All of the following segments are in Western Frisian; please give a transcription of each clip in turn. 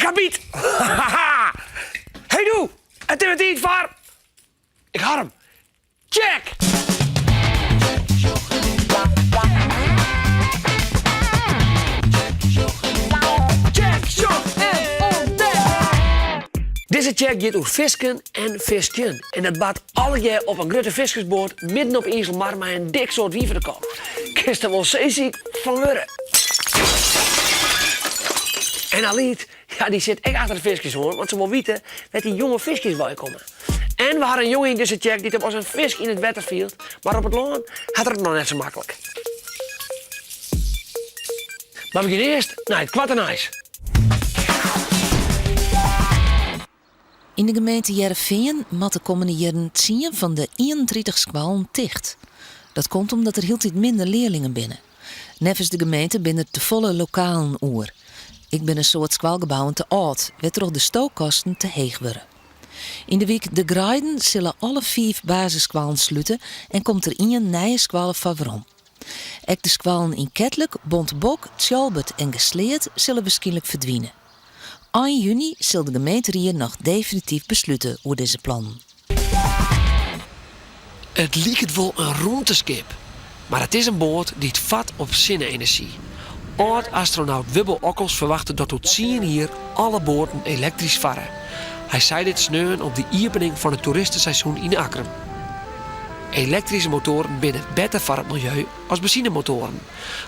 Ik ha byt! Hey doe, it is wer tiid foar. Ik ha him. Check! Check, sjoch en ûntdek! Dizze check giet oer fisken en fiskjen. En dat bart allegear op in grutte fiskersboat midden op 'e Iselmar mei in dik soad wyn foar de kop. Kinst der wol seesiik fan wurde. En Alyt, ja, dy sit ek achter de fiskjes oan, want se wol witte wêr't dy jonge fiskjes weikomme. En we hawwe in jonge yn dizze check dy't him as in fisk yn it wetter fielt, mar op it lân hat er it noch net sa maklik. Mar we gean earst nei it koarte nijs. Yn de gemeente Hearrenfean moat de kommende jierren tsien fan de 31 skoallen ticht. Dat komt omdat der hieltyd minder learlingen binne. Neffens de gemeente binne der tefolle lokalen oer. Ek binne in soad skoalgebouwen te âld, wêrtroch de stookkosten te heech wurde. Yn de wyk De Greiden sille alle fiif basisskoallen slute en komt der ien nije skoalle foar werom. Ek de skoallen yn Ketlik, Bontebok, Tsjalbert en Gersleat sille wierskynlik ferdwine. Ein juny sil de gemeenterie noch definityf beslute oer dizze plannen. It liket wol in rûmteskip, mar it is in boat dy't fart op sinne-enerzjy. Ald-astronaut Wubbo Ockels ferwachtet dat oer tsien jier alle boaten elektrysk farre. Hy sei dit sneon op de iepening fan it toeristeseizoen yn Akkrum. Elektryske motoaren binne better foar it miljeu as benzinemotoaren.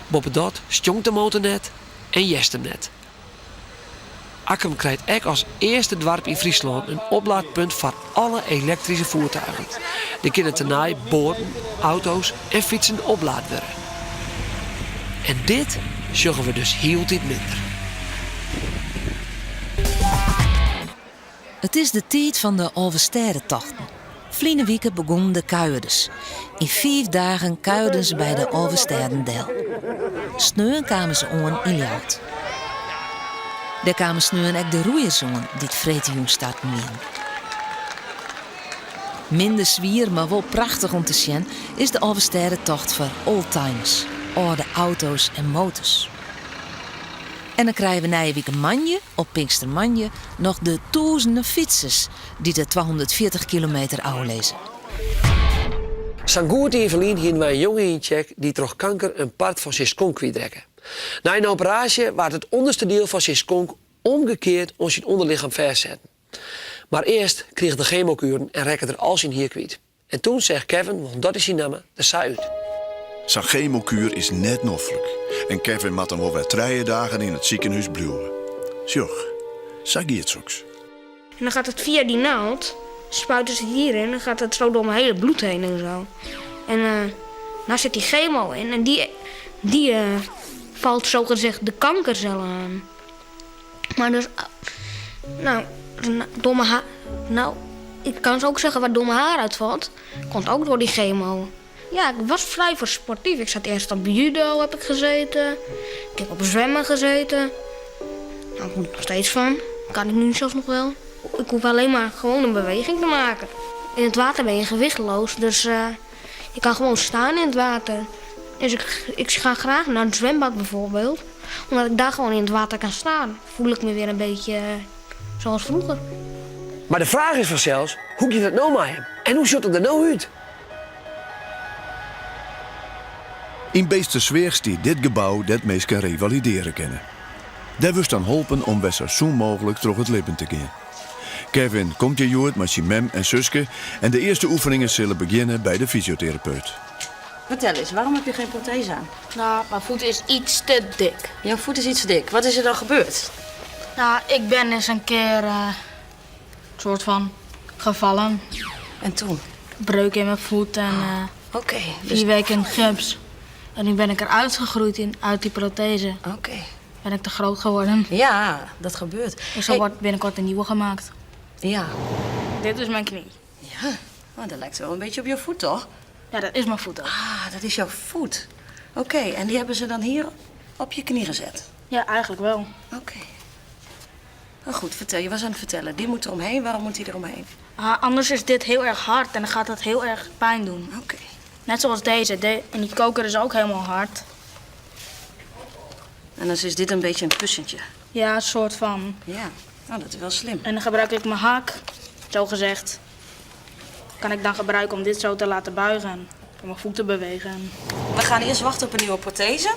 Boppedat stjonkt de motor net en hearst him net. Akkrum krijt ek as earste doarp yn Fryslân in oplaadpunt foar alle elektryske foertuigen. Der kinne tenei boaten, auto's en fytsen oplaat wurde. En dit sjogge we dus hieltyd minder. It is de tiid fan de Alvestêdetochten. Ferline wike begûnen de kuierders. Yn fiif dagen kuierden se by de 11 stêden del. Sneon kamen se oan yn Ljouwert. Dêr kamen sneon ek de roeiers oan dy't freedtejûn starten wienen. Minder swier, mar wol prachtich om te sjen is de Alvestêdetocht foar oldtimers, âlde auto's en motors. En dan krije we nije wike moandei, op Pinkstermoandei, noch de tûzenen fytsers dy't de 240 kilometer ôflizze. Sa'n goed jier ferlyn hiene wy in jonge yn Tsjek dy't troch kanker in part fan syn skonk kwytrekke. Nei in operaasje waard it ûnderste diel fan syn skonk omgekeard oan syn ûnderlichem fêstsetten. Mar earst krige er gemokueren en rekke er al syn hier kwyt. En toen seach Kevin, want dat is syn namme, der sa út. Sa'n gemokuer is net noflik en Kevin moat dan wol wer trije dagen yn it sikehûs bliuwe. Sjoch, sa giet soks. En dan gaat het via die naald, spuiten ze het hierin en dan gaat het zo door mijn hele bloed heen en zo. En uh, daar zit die chemo in en die, die uh, valt zogezegd de kankercellen aan. Maar dus, nou, door mijn haar, nou, ik kan zo ook zeggen wat door mijn haar uitvalt. Komt ook door die chemo. Ja, ik was vrij voor sportief. Ik zat eerst op judo heb ik gezeten. Ik heb op zwemmen gezeten. Nou, ik moet nog steeds van. Kan ik nu zelfs nog wel. Ik hoef alleen maar gewoon een beweging te maken. In het water ben je gewichtloos, dus uh, je kan gewoon staan in het water. Dus ik, ik ga graag naar het zwembad bijvoorbeeld. Omdat ik daar gewoon in het water kan staan. Voel ik me weer een beetje eh, zoals vroeger. Mar de fraach is fansels, hoe giet it no mei him? En hoe sjocht it der no út? Yn Beetstersweach stiet dit gebou dêr't minsken revalideare kinne. Dêr wurdst dan holpen om wer sa sûn mooglik troch it libben te gean. Kevin komt hjir hjoed mei syn mem en suske en de earste oefeningen sille begjinne by de fysioterapeut. Vertel eens, waarom heb je geen prothese aan? Nou, mijn voet is iets te dik. Jouw voet is iets te dik. Wat is er dan gebeurd? Nou, ik ben eens een keer uh, soort van gevallen. En toen? Breuk in mijn voet en uh, Oké. dus... vier weken in gips. En nu ben ik eruit gegroeid in, uit die prothese. Oké. Ben ik te groot geworden. Ja, dat gebeurt. Dus er hey. wordt binnenkort een nieuwe gemaakt. Ja. Dit is mijn knie. Ja, oh, dat lijkt wel een beetje op jouw voet, toch? Ja, dat is mijn voet ook. Ah, dat is jouw voet. Oké, en die hebben ze dan hier op je knie gezet? Ja, eigenlijk wel. Oké. Nou goed, vertel. Je was aan het vertellen. Die moet eromheen. Waarom moet die eromheen? Ah, anders is dit heel erg hard en dan gaat dat heel erg pijn doen. Oké. Net zoals deze. De en die koker is ook helemaal hard. En dan is dit een beetje een kussentje. Ja, soort van. Ja, nou dat is wel slim. En dan gebruik ik mijn hak, zo gezegd. Kan ik dan gebruiken om dit zo te laten buigen. Om mijn voet te bewegen. We gaan eerst wachten op een nieuwe prothese.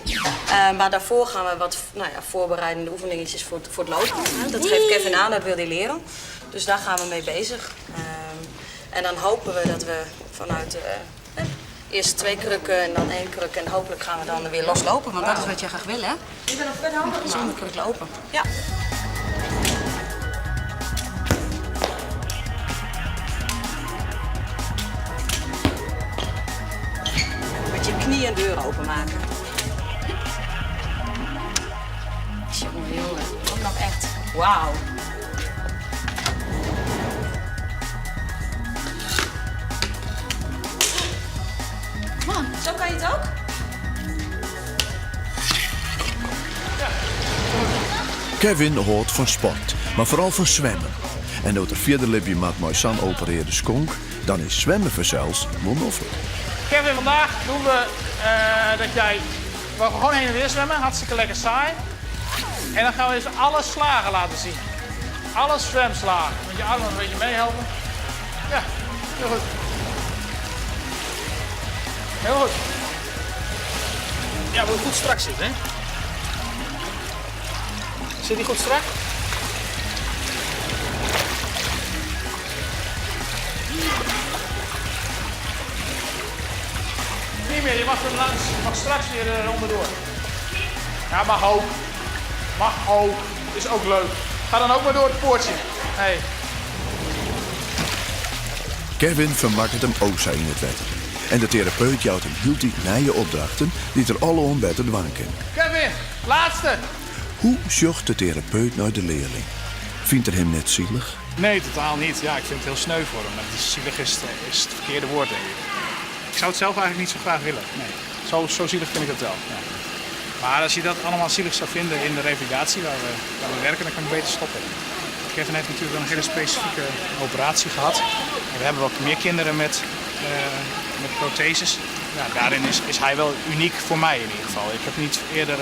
Eh, maar daarvoor gaan we wat nou ja, voorbereidende oefeningetjes voor het, voor het lopen. Dat geeft Kevin aan, dat wil hij leren. Dus daar gaan we mee bezig. Ehm, en dan hopen we dat we vanuit eh, eerst twee krukken en dan één kruk. En hopelijk gaan we dan weer loslopen, want dat is wat jij graag wil, hè? Zonder kruk lopen. Ja. Met je knie een deur openmaken. Jongen, jongen. Ook nog echt. Wauw. Man, zo kan je het ook? Kevin hâldt fan sport, mar foaral fan swimmen. En no't er fierder libje moat mei sa'n operearre skonk, dan is swimmen fansels wol noflik. Kevin, vandaag doen we eh, dat jij... We gaan gewoon heen en weer zwemmen, hartstikke lekker saai. En dan gaan we eens alle slagen laten zien. Alle zwemslagen. Met je armen een beetje meehelpen. Ja, heel goed. Heel goed. Ja, moet goed strak zitten, hè? Zit die goed strak? Niet meer, je mag er langs. Je mag straks weer eh, onderdoor. Ja, mag ook. Mag ook. Is ook leuk. Ga dan ook maar door het poortje. Hey. Kevin fermakket him ek sa yn it wetter. En de terapeut jout him hieltyd nije opdrachten dy't er aloan better dwaan kin. Kevin, laatste. Hoe sjocht de terapeut nei de learling? Fynt er him net sielich? Nee, totaal niet. Ja, ik vind het heel sneu voor hem. Maar het is, zielig is, is het verkeerde woord, denk ik. Ik zou het zelf eigenlijk niet zo graag willen. Nee. Zo, zo zielig vind ik het wel. Ja. Maar als je dat allemaal zielig zou vinden in de revalidatie waar we, waar we werken, dan kan ik beter stoppen. Kevin heeft natuurlijk wel een hele specifieke operatie gehad. En we hebben wel meer kinderen met, eh, met protheses. Ja, daarin is, is hij wel uniek voor mij in ieder geval. Ik heb niet eerder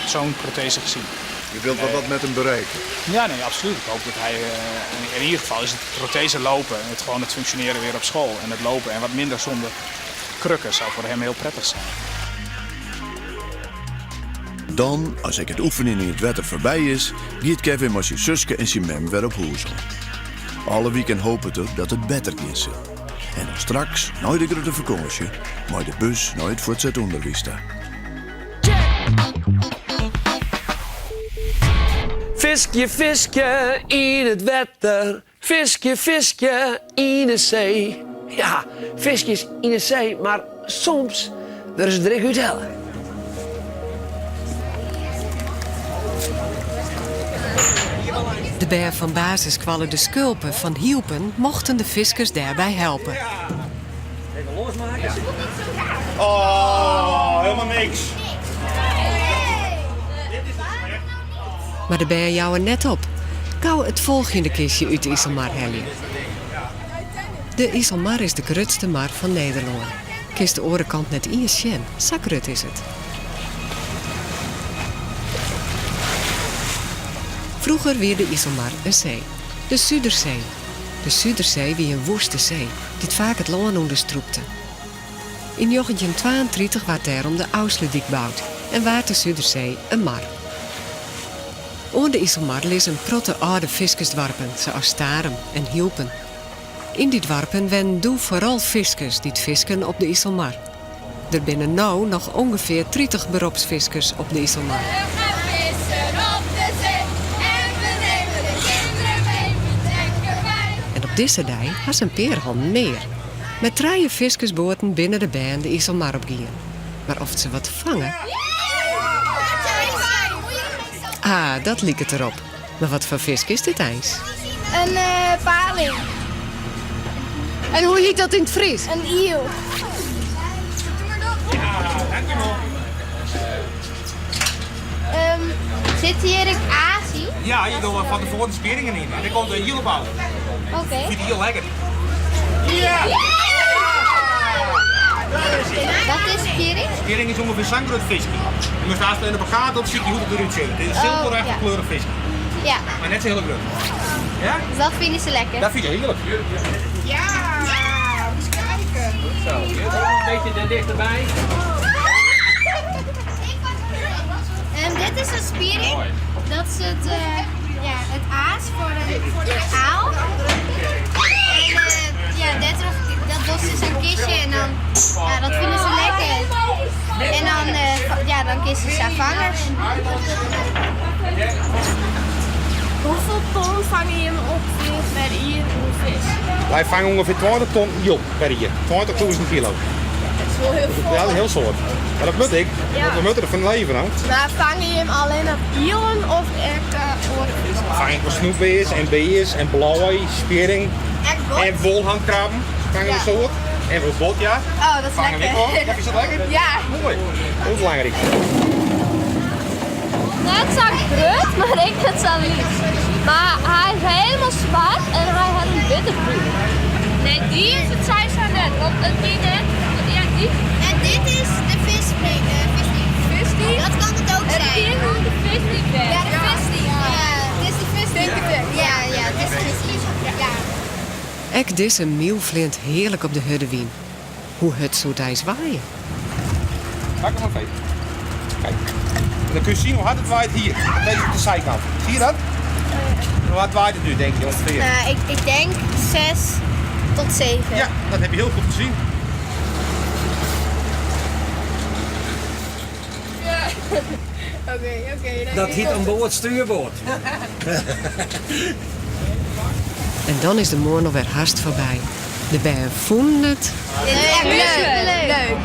zo'n prothese gezien. Je wilt wel wat met him berikke? Ja, nee, absoluut. Ik hoop dat hij, eh, in ieder geval is het prothese lopen, het gewoon het functioneren weer op school en het lopen en wat minder zonder krukken zou voor hem heel prettig zijn. Dan, as ek it oefenjen yn it wetter foarby is, giet Kevin mei syn suske en syn mem wer op hûs om. Alle wiken hopet er dat it better gean sil. En dan straks, nei de grutte fakânsje, mei de bus nei it fuortset ûnderwiis ta. Fiskje, fiskje yn it wetter, fiskje, fiskje yn 'e see. Ja, fiskjes yn 'e see, mar soms wurde se der ek úthelle. De bern fan basisskoalle De Skulpe fan Hylpen mochten de fiskers dêrby helpe. Oh, helemaal niks. Mar de bern jouwe net op. Gau it folgjende kistje út de Iselmar helje. De Iselmar is de grutste mar fan Nederlân. Kinst de oare kant net iens sjen, sa grut is it. Froeger wie de Iselmar in see, de Sudersee. De Sudersee wie in woeste see, dy't faak it lân ûnderstrûpte. Yn 1932 waard dêrom de Ofslútdyk boud en waard de Sudersee in mar. Oan de Iselmar lizze in protte âlde fiskersdoarpen, sa as Starum en Hylpen. Yn dy doarpen wennen doe foaral fiskers dy't fisken op de Iselmar. Der binne no noch ûngefear 30 beropsfiskers op de Iselmar. We gaan vissen op de zee en we nemen de kinderen mee. We trekken wij. En op dizze dei ha se in pear hannen mear. Mei trije fiskersboaten binne de bern de Iselmar op gien. Mar oft se wat fange? Ah, dat liket derop. Mar wat foar fisk is dit eins? Een uh, paling. En hoe hjit dat yn it Frysk? Een iel. Ja, dankjewel. Um, sit hjir ek aas yn? Ja, je docht fan tefoaren de spieringen yn. En dan komt de iel op ôf. Oké. Fynt dy hiel lekker. Ja! Wat is spjirring? Spjirring is ûngefear sa'n grut fiskje. Je moatst aanst even op 'e kaart opsykje hoe't it derút sjocht. It is in silverachtich Oh, ja. kleurich fiskje. Ja. Mar net sa hiel grut. Ja? Dus dat fine se lekker? Dat fine se hearlik. Ja! Eens kijken. Goed zo. Een beetje er dichterbij. En dit is een spiering. Dat is het, eh, ja, het aas voor de, voor de aal. En eh, ja, dat, dat doet ze zo'n kistje en dan, ja, dat vinden ze lekker. En dan, eh, ja, dan kiezen ze vangen. Hoeveel ton vange jim op per jier oan fisk? Wy fange ûngefear 20 ton iel per jier. 20.000 kilo. Dat is wol hiel folle. Ja, dat is hiel soad. Mar dat moat ek, Ja. want we moatte derfan leve no. Mar fange jim allinnich ielen of ek eh, oare fisken? We fange ek wol snoekbears en bears en blei, spjirring Ek bot? en wolhandkrabben. Fange we Ja. in soad. En wol bot, ja. Oh, dat is Fange we lekker. ek wol. Ja, is dat lekker? Ja. Moai. Dat is belangryk. Net sa grut, mar ek net sa lyts. Mar hy is hielendal swart en hy hat in witte búk. Nee, dy is it sawiesa net, want it wie net, ja dy. En dit is de vis, eh, visdief. Visdief? Dat kan het ook Het zijn. kin gewoan de visdief wêze. Ja, de visdief. Ja, het is de visdief. Ja, ja, het is de visdief. Ja. Ek dizze miuw fleant hearlik op de hurde wyn. Hoe hurd soe it eins waaie? Pak hem even. Kijk. En dan kun je zien hoe hard het waait hier. Deze op de zijkant. Zie je dat? Hoe hard waait het nu, denk je ongeveer? Nou, ik, ik denk 6 tot 7. Ja, dat heb je heel goed gezien. Oké, oké. Dat hiet oan board stuurboord. En dan is de moarn alwer hast foarby. De bern fûnen it. Dit is echt leuk. leuk.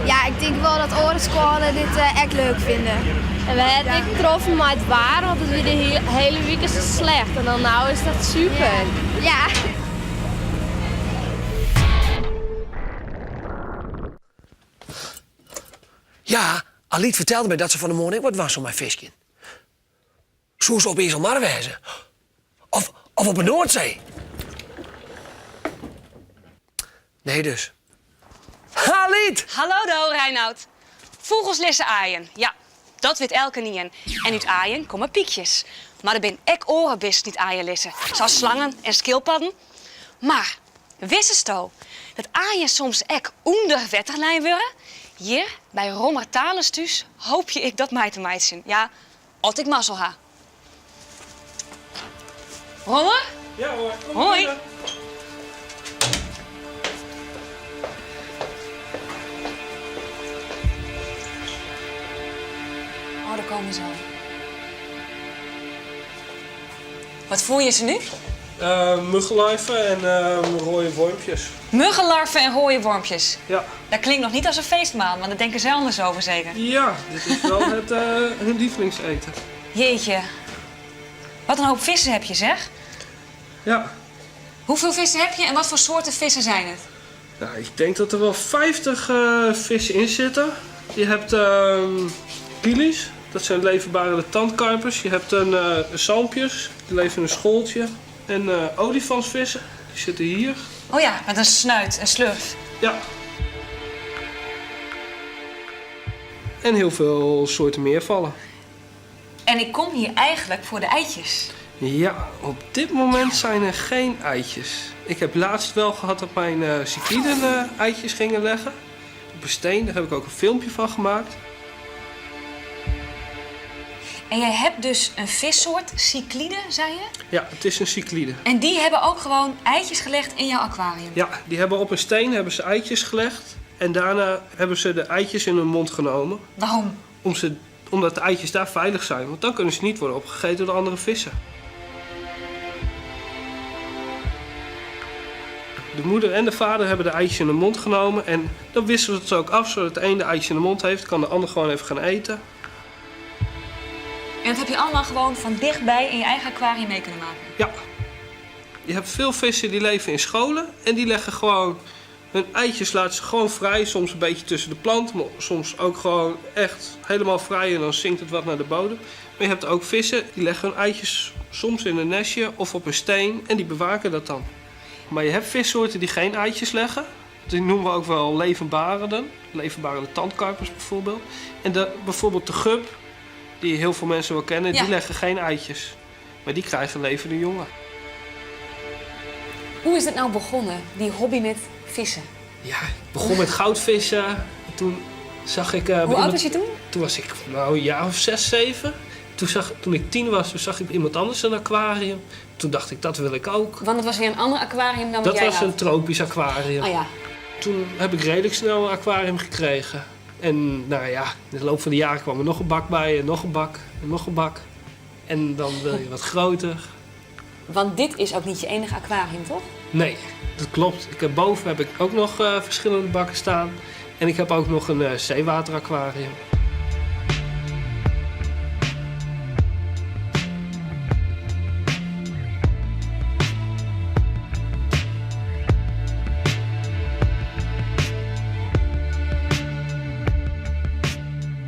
Ja, ik denk wel dat oare skoallen dit eh, echt leuk vinden. En we hebben het troffen mei it waar, want it wie de hiele wike sa slecht. En dan no is dat super. Ja. Ja, Alyt fertelde my dat se fan 'e moarn ek wat dwaan soe mei fiskjen. Soe se op Iselmar wêze? Of, of op 'e Noardsee? Nee dus. Alyt! Hallo do, Reinoud. Fûgels lizze aaien. Ja, dat wit elkenien. En út aaien komme pykjes. Mar der binne ek oare bisten dy't aaien lizze, sa as slangen en skilpadden. Mar witsto dat aaien soms ek ûnder wetter lein wurde? Hjir by Rommert Thales thús hoopje ik dat mei te meitsjen. Ja, as ik mazzel ha. Rommert? Ja hoor. Kom Hoi. binnen. Oh, daar komen ze al. Wat voer je ze nu? Eh, muggenlarven en eh, rode wormpjes. Muggenlarven en rode wormpjes. Ja. Dat klinkt nog niet als een feestmaal, maar daar denken ze anders over zeker. Ja, dit is wel het, eh, hun lievelingseten. Jeetje. Wat een hoop vissen heb je zeg. Ja. Hoeveel vissen heb je en wat voor soorten vissen zijn het? Nou, ik denk dat er wel 50 eh, vissen in zitten. Je hebt ehm kili's, dat zijn leverbare tandkarpers. Je hebt een eh, zalmpjes, die leven in een schooltje. En eh, olifantsvissen, die zitten hier. Oh ja, met een snuit, een slurf. Ja. En heel veel soorten meervallen. En ik kom hier eigenlijk voor de eitjes. Ja, op dit moment zijn er geen eitjes. Ik heb laatst wel gehad dat mijn eh cichliden eh, eitjes gingen leggen. Op een steen, daar heb ik ook een filmpje van gemaakt. En jij hebt dus een vissoort, cichlide, zei je? Ja, het is een cichlide. En die hebben ook gewoon eitjes gelegd in jouw aquarium. Ja, die hebben op een steen hebben ze eitjes gelegd. En daarna hebben ze de eitjes in hun mond genomen. Waarom? Om ze, omdat de eitjes daar veilig zijn. Want dan kunnen ze niet worden opgegeten door de andere vissen. De moeder en de vader hebben de eitjes in de mond genomen. En dan wisselen ze het ook af, zodat de een de eitjes in de mond heeft. Kan de ander gewoon even gaan eten. En dat heb je allemaal gewoon van dichtbij in je eigen aquarium mee kunnen maken. Ja. Je hebt veel vissen die leven in scholen en die leggen gewoon hun eitjes laten ze gewoon vrij. Soms een beetje tussen de plant, maar soms ook gewoon echt helemaal vrij en dan zinkt het wat naar de bodem. Maar je hebt ook vissen die leggen hun eitjes soms in een nestje of op een steen en die bewaken dat dan. Maar je hebt vissoorten die geen eitjes leggen. Die noemen we ook wel levendbarenden. Levendbarende tandkarpers bijvoorbeeld. En de, bijvoorbeeld de gup, die heel veel mensen wel kennen, Ja. die leggen geen eitjes. Maar die krijgen levende jongen. Hoe is het nou begonnen, die hobby met vissen? Ja, ik begon met goudvissen. En toen zag ik... Hoe oud was je toen? Toen was ik nou, een jaar of 6, 7. Toen, zag, toen ik 10 was, toen zag ik iemand anders een aquarium. Toen dacht ik, dat wil ik ook. Want het was weer een ander aquarium dan wat Dat jij was had. een tropisch aquarium. Oh ja. Toen heb ik redelijk snel een aquarium gekregen. En nou ja, in de loop van de jaren kwam er nog een bak bij en nog een bak en nog een bak. En dan wil je wat groter. Want dit is ook niet je enige aquarium, toch? Nee, dat klopt. Ik heb, boven heb ik ook nog verschillende bakken staan. En ik heb ook nog een zeewateraquarium.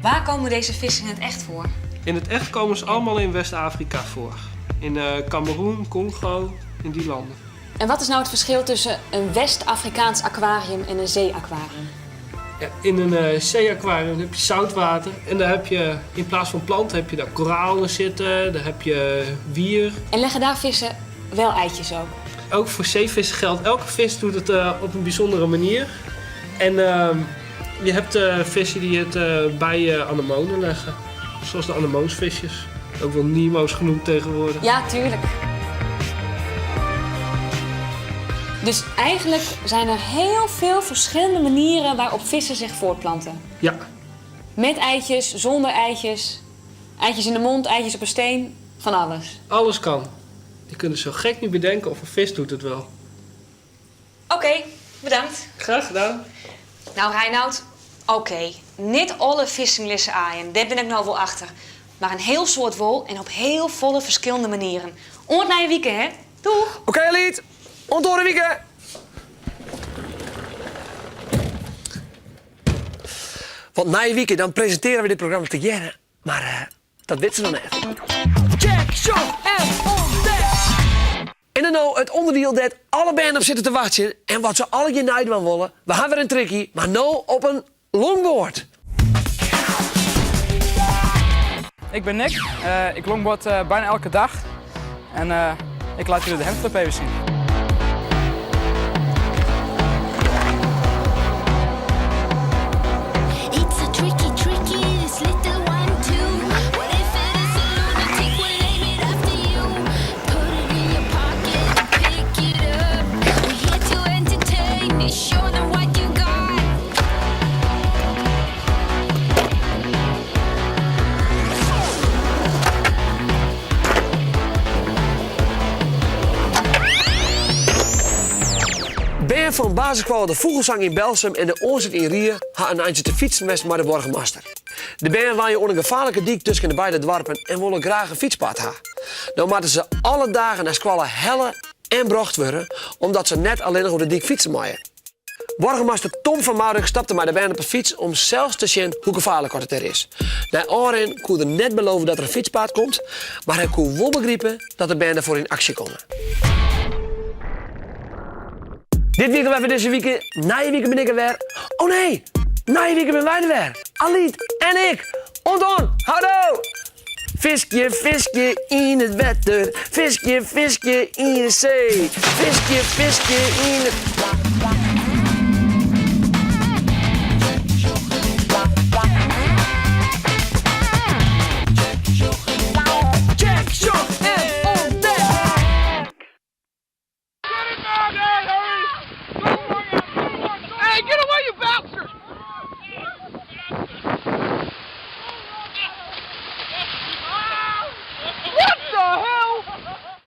Waar komen deze vissen in het echt voor? In het echt komen ze allemaal in West-Afrika voor. In Kameroen, Congo, in die landen. En wat is nou het verschil tussen een West-Afrikaans aquarium en een zeeaquarium? Ja, in een zeeaquarium heb je zoutwater en daar heb je in plaats van planten heb je daar koralen zitten, daar heb je wier. En leggen daar vissen wel eitjes ook? Ook voor zeevissen geldt, elke vis doet het op een bijzondere manier. En je hebt vissen die het bij anemonen leggen, zoals de anemoonsvisjes. Ook wel Nemo's genoemd tegenwoordig. Ja, tuurlijk. Dus eigenlijk zijn er heel veel verschillende manieren waarop vissen zich voortplanten. Ja. Met eitjes, zonder eitjes, eitjes in de mond, eitjes op een steen, van alles. Alles kan. Je kunt het zo gek niet bedenken of een vis doet het wel. Oké, bedankt. Graag gedaan. Nou, Reinoud, oké. Niet alle vissen lissen aaien, daar ben ik nou wel achter. Maar een heel soort wol en op heel volle verschillende manieren. Oort naar je wieken, hè? Doeg! Oké, Liet. Onthoren wieken! Want na je weekend dan presenteren we dit programma te Jenne. Maar dat weet ze nog net. Check, shot en ontdek! En dan nou het onderdeel dat alle banden op zitten te wachten. En wat ze alle je nijd van willen. We hebben weer een tricky, maar nou op een longboard. Ik ben Nick. Ik longboard bijna elke dag. En ik laat jullie de hemdflip even zien. It's a tricky, tricky, this little one too. What if it is a lunatic? We'll name it after you. Put it in your pocket and pick it up. We're here to entertain, show them what you got. Ben van basisschool De Vogelzang in Belsum en de Oorziet in Rier ha een eindje te fietsen west met de burgemeester. De band waaien onder een gevaarlijke diek tussen de beide dwarpen en willen graag een fietspad ha. Nou moeten ze alle dagen naar squallen helle en brocht worden, omdat ze net alleen nog op de diek fietsen maaien. Burgemeester Tom van Maurik stapte maar de band op een fiets om zelfs te zien hoe gevaarlijk het er is. Na Orin kon er net beloven dat er een fietspad komt, maar hij kon wel begrijpen dat de band ervoor in actie komen. Dit weekend even deze week. Na je weekend ben ik er weer. Oh nee, na je weekend ben wij er weer. Aliet en ik. Anton, hallo. Viskje, viskje in het water. Viskje, viskje in de zee. Viskje, viskje in de...